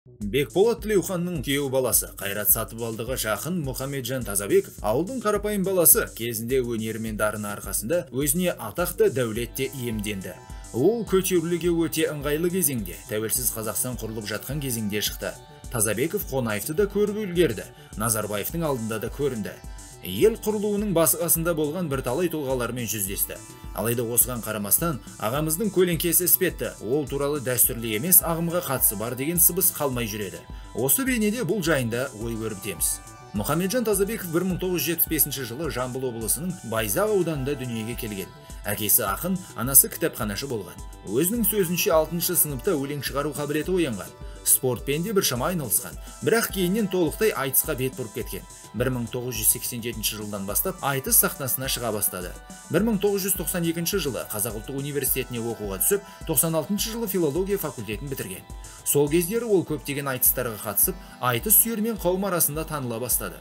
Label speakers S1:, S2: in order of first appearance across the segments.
S1: Бекболат Тілеуханның күйеу баласы, Қайрат Сатыбалдыға жақын Мұхамеджан Тазабеков ауылдың қарапайым баласы, кезінде өнері мен дарыны арқасында өзіне атақты дәулет те иемденді. Ол көтерілуге өте ыңғайлы кезеңде, тәуелсіз Қазақстан құрылып жатқан кезеңде шықты. Тазабеков Қонаевты да көріп үлгерді, Назарбаевтың алдында да көрінді. Ел құрылуының басы қасында болған бірталай тұлғалармен жүздесті. Алайда осыған қарамастан ағамыздың көлеңкесі іспетті, ол туралы дәстүрлі емес ағымға қатысы бар деген сыбыс қалмай жүреді. Осы бейнеде бұл жайында ой өрбітеміз. Мұхамеджан Тазабеков 1975 жылы Жамбыл облысының Байзақ ауданында дүниеге келген. Әкесі ақын, анасы кітапханашы болған. Өзінің сөзінше 6 сыныпта өлең шығару қабілеті оянған. Спортпен де біршама айналысқан, бірақ кейіннен толықтай айтысқа бет бұрып кеткен. 1987 жылдан бастап айтыс сахнасына шыға бастады. 1992 жылы Қазақ ұлттық университетіне оқуға түсіп, 96 жылы филология факультетін бітірген. Сол кездері ол көптеген айтыстарға қатысып, айтыс сүйермен қауым арасында таныла бастады.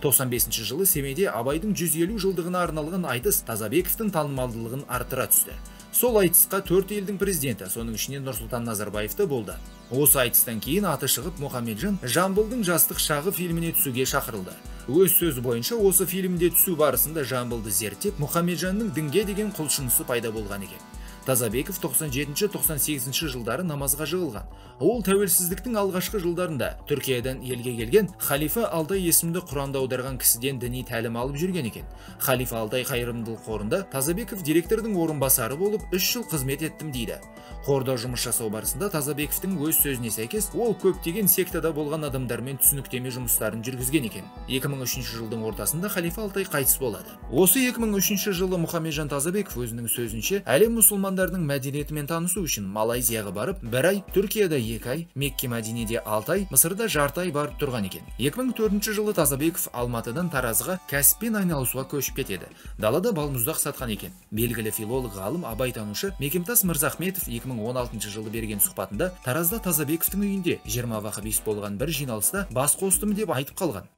S1: 95 жылы Семейде Абайдың 150 жылдығына арналған айтыс Тазабековтің танымалдылығын арттыра түсті. Сол айтысқа 4 елдің президенті, соның ішінде Нұрсұлтан Назарбаев та болды. Осы айтыстан кейін аты шығып Мұхамеджан Жамбылдың жастық шағы фильміне түсуге шақырылды. Өз сөзі бойынша осы фильмде түсу барысында Жамбылды зерттеп, Мұхамеджанның дінге деген құлшынысы пайда болған екен. Тазабеков 97-98 жылдары намазға жығылған. Ол тәуелсіздіктің алғашқы жылдарында Түркиядан елге келген Халифа Алтай есімді Құранды аударған кісіден діни тәлім алып жүрген екен. Халифа Алтай қайырымдылық қорында Тазабеков директордың орынбасары болып 3 жыл қызмет еттім дейді. Қорда жұмыс жасау барысында Тазабековтің өз сөзіне сәйкес ол көптеген сектада болған адамдармен түсініктеме жұмыстарын жүргізген екен. 2003 жылдың ортасында Халифа Алтай қайтыс болады. Осы 2003 жылы Мұхамеджан Тазабеков өзінің сөзінше әлем мұсылмандарының мәдениетімен танысу үшін Малайзияға барып, 1 ай, Түркияда 2 ай, Мекке Мәдинеде 6 ай, Мысырда жарты ай барып тұрған екен. 2004 жылы Тазабеков Алматыдан Таразға кәсіппен айналысуға көшіп кетеді. Далада балмұздақ сатқан екен. Белгілі филолог ғалым, абайтанушы Мекемтас Мырзахметов 2016 жылы берген сұхбатында Таразда Тазабековтің үйінде 20 ваххабист болған бір жиналыста бас қостым деп айтып қалған.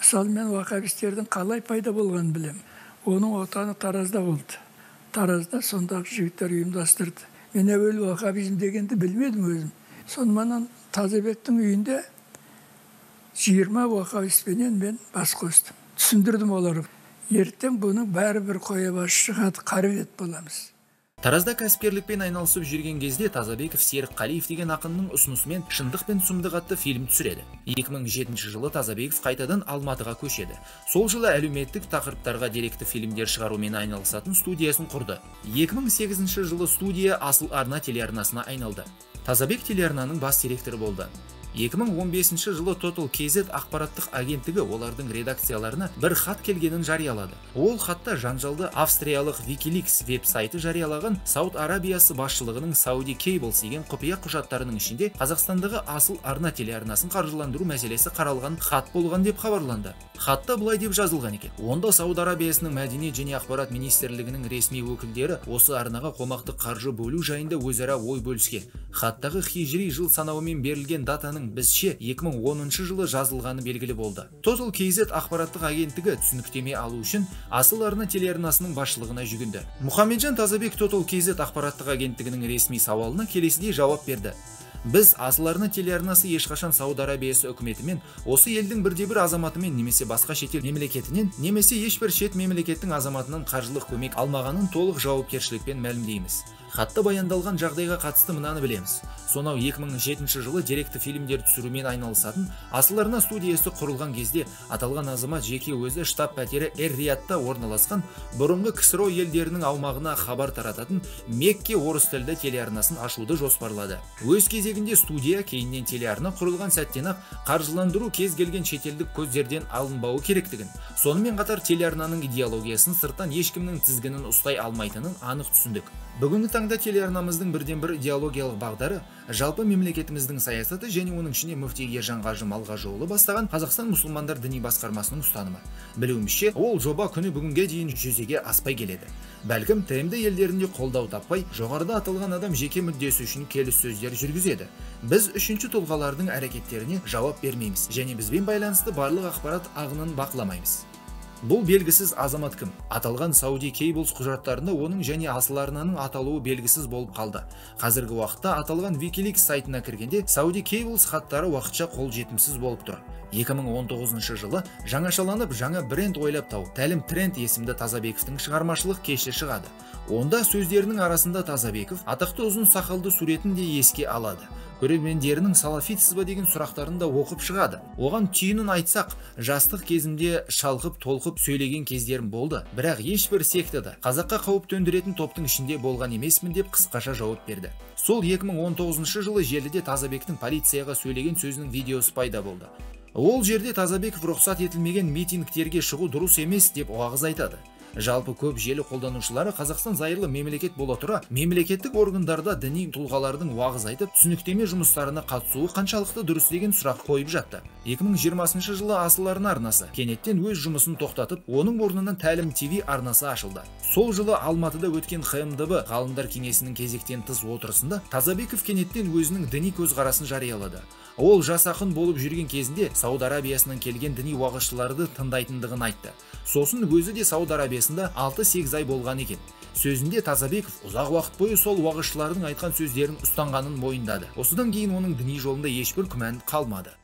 S2: Мысалы, мен ваххабистердің қалай пайда болғанын білемін. Оның отаны Таразда болды. Таразда сондағы жігіттер ұйымдастырды. Мен әуелі ваххабизм дегенді білмедім өзім. Сонымен Тазабектің үйінде 20 ваххабистпенен мен бас қостым. Түсіндірдім оларға. Ертең бұның бәрі бір қоя басы шығады, қара бет боламыз.
S1: Таразда кәсіпкерлікпен айналысып жүрген кезде Тазабеков Серік Қалиев деген ақынның ұсынысымен Шындық пен сұмдық атты фильм түсіреді. 2007 жылы Тазабеков қайтадан Алматыға көшеді. Сол жылы әлеуметтік тақырыптарға деректі фильмдер шығарумен айналысатын студиясын құрды. 2008 жылы студия Асыл Арна телеарнасына айналды. Тазабек телеарнаның бас директоры болды. 2015 жылы Total KZ ақпараттық агенттігі олардың редакцияларына бір хат келгенін жариялады. Ол хатта жанжалды австриялық WikiLeaks веб-сайты жариялаған Сауд Арабиясы басшылығының Saudi Cables деген құпия құжаттарының ішінде Қазақстандағы Асыл Арна телеарнасын қаржыландыру мәселесі қаралған хат болған деп хабарланды. Хатта былай деп жазылған екен. Онда Сауд Арабиясының Мәдениет және ақпарат министрлігінің ресми өкілдері осы арнаға қомақты қаржы бөлу жайында өзара ой бөліскен. Хаттағы хижри жыл санауымен берілген датаның бізше 2010 жылы жазылғаны белгілі болды. Total KZ ақпараттық агенттігі түсініктеме алу үшін Асыл Арна телеарнасының басшылығына жүгінді. Мұхамеджан Тазабек Total KZ ақпараттық агенттігінің ресми сауалына келесідей жауап берді. Біз Асыл Арна телеарнасы ешқашан Сауд Арабиясы үкіметімен, осы елдің бірде-бір азаматымен немесе басқа шетел мемлекетінен, немесе ешбір шет мемлекеттің азаматынан қаржылық көмек алмағанын толық жауапкершілікпен мәлімдейміз. Хатта баяндалған жағдайға қатысты мынаны білеміз. Сонау 2007 жылы деректі фильмдер түсірумен айналысатын Асыл Арна студиясы құрылған кезде аталған азамат жеке өзі штаб пәтері Эр-Риядта орналасқан бұрынғы КСРО елдерінің аумағына хабар тарататын Мекке орыс тілді телеарнасын ашуды жоспарлады. Өз кезегінде студия кейіннен телеарна құрылған сәттен-ақ қаржыландыру кез келген шетелдік көздерден алынбауы керектігін, сонымен қатар телеарнаның идеологиясын сырттан ешкімнің тізгінін ұстай алмайтынын анық түсіндік. Бүгінгі таңда телеарнамыздың бірден-бір идеологиялық бағдары жалпы мемлекетіміздің саясаты және оның ішінде мүфти Ержан қажы Малғажыұлы бастаған Қазақстан мұсылмандар діни басқармасының ұстанымы. Білуімізше, ол жоба күні бүгінге дейін жүзеге аспай келеді. Бәлкім, ТМД елдерінде қолдау таппай, жоғарыда аталған адам жеке мүддесі үшін келіссөздер жүргізеді. Біз үшінші тұлғалардың әрекеттеріне жауап бермейміз және бізбен байланысты барлық ақпарат ағынын бақыламаймыз. Бұл белгісіз азамат кім? Аталған Saudi Cables құжаттарында оның және Асыл арнаның аталуы белгісіз болып қалды. Қазіргі уақытта аталған WikiLeaks сайтына кіргенде Saudi Cables хаттары уақытша қол жетімсіз болып тұр. 2019 жылы жаңашаланып жаңа бренд ойлап тауып, Тәлім Тренд есімді Тазабековтің шығармашылық кеші шығады. Онда сөздерінің арасында Тазабеков атақты ұзын сақалды суретін де еске алады. Көрермендерінің салафитсіз ба деген сұрақтарын да оқып шығады. Оған түйінін айтсақ, жастық кезімде шалқып толқып сөйлеген кездерім болды. Бірақ ешбір сектада қазаққа қауіп төндіретін топтың ішінде болған емеспін деп қысқаша жауап берді. Сол 2019 жылы желіде Тазабектің полицияға сөйлеген сөзінің видеосы пайда болды. Ол жерде Тазабеков рұқсат етілмеген митингтерге шығу дұрыс емес деп уағыз айтады. Жалпы көп желі қолданушылары Қазақстан зайырлы мемлекет бола тұра, мемлекеттік органдарда діни тұлғалардың уағыз айтып, түсініктеме жұмыстарына қатысуы қаншалықты дұрыс деген сұрақ қойып жатты. 2020 жылы Асыл арна арнасы кенеттен өз жұмысын тоқтатып, оның орнына Тәлім ТВ арнасы ашылды. Сол жылы Алматыда өткен ХМДБ ғалымдар кеңесінің кезектен тыс отырысында Тазабеков кенеттен өзінің діни көзқарасын жариялады. Ол жас ақын болып жүрген кезінде Сауд Арабиясынан келген діни уағызшыларды тыңдайтындығын айтты. Сосын өзі де Сауд Арабиясында 6-8 ай болған екен. Сөзінде Тазабеков ұзақ уақыт бойы сол уағызшылардың айтқан сөздерін ұстанғанын мойындады. Осыдан кейін оның діни жолында ешбір күмән қалмады.